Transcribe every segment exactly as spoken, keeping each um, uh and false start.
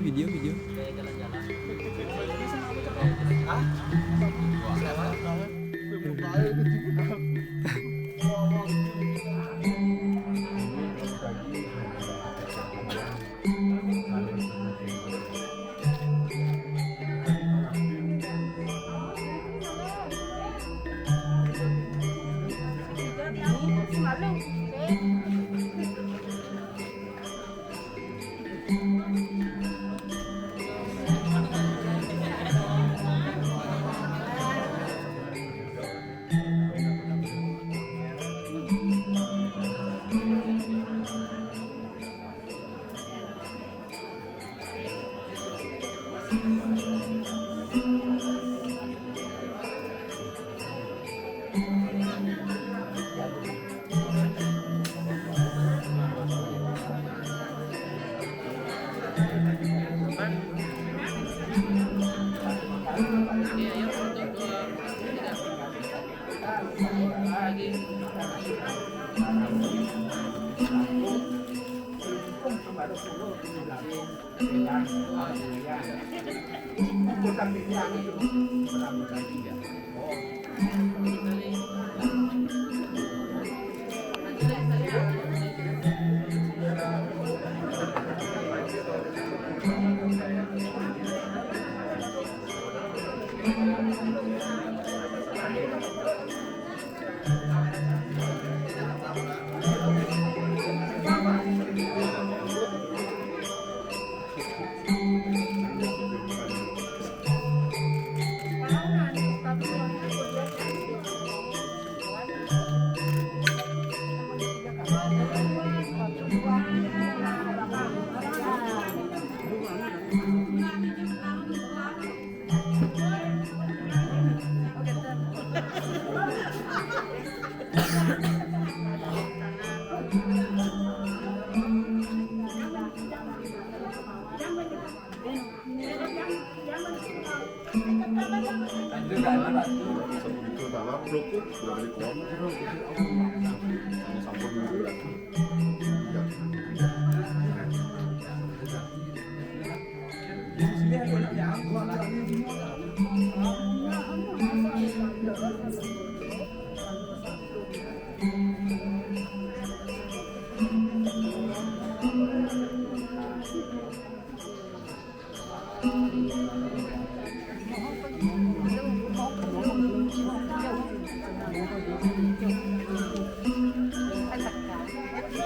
Video, video.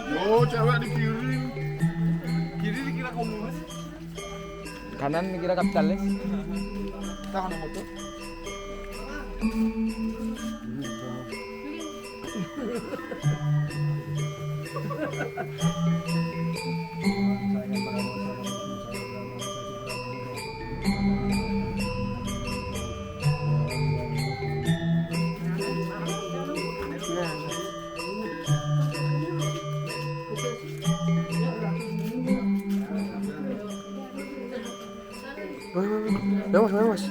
Yo, cewek di kiri. Kiri dikira komunis. Kanan dikira kapitalis. Tahan motor. Woi, woi, woi. Awas, awas.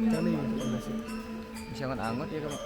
Kami masih angot-angot ya, kalau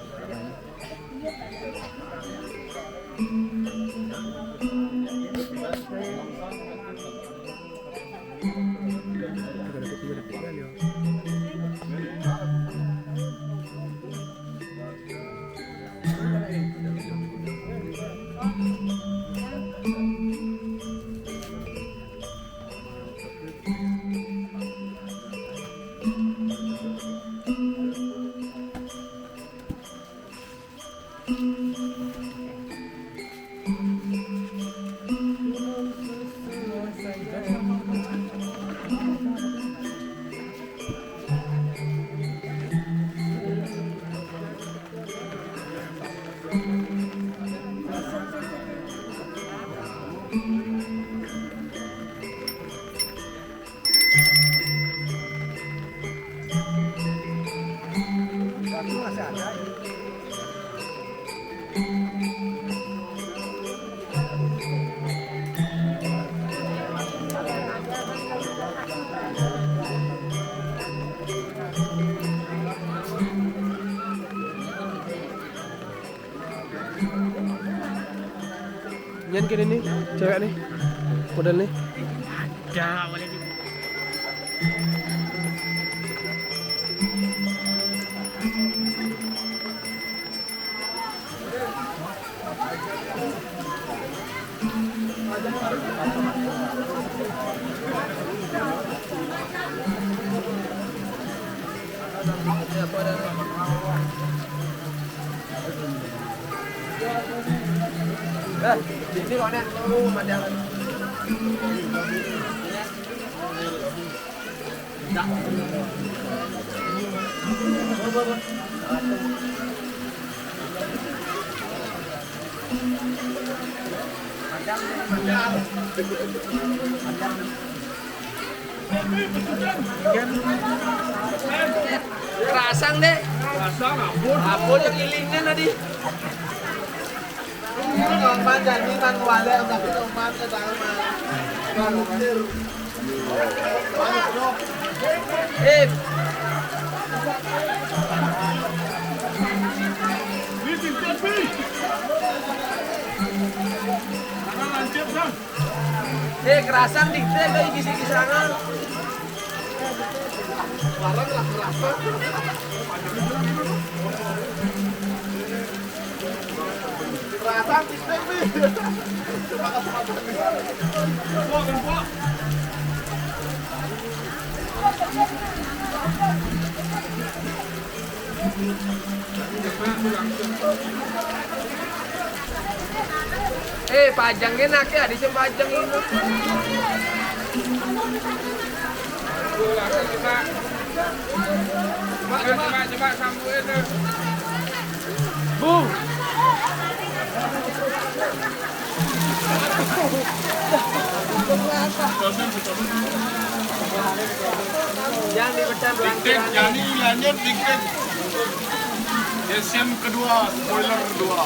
Yang kiri nih, cewek nih, model nih. Kerasang, Dek. Kerasang, ampun. Ampun, yang ilingnya tadi. Ini Oman janji kan wale, tapi Oman ke dalam. Eh. Ini tim T P. Karena lancip, Bang. Eh, kerasang dikte kayak gisi-gisangan. Larang lah, kerasang. Kerasang dikte, nih. Coba kasih makan, nih. Empok, empok. Eh, pajangnya nak ya, di sini pajang ini. Coba, coba, coba, coba sambutin tuh. Bu. Yang dipecah belah. Dikit, jadi lanjut dikit. Sesi kedua, spoiler kedua.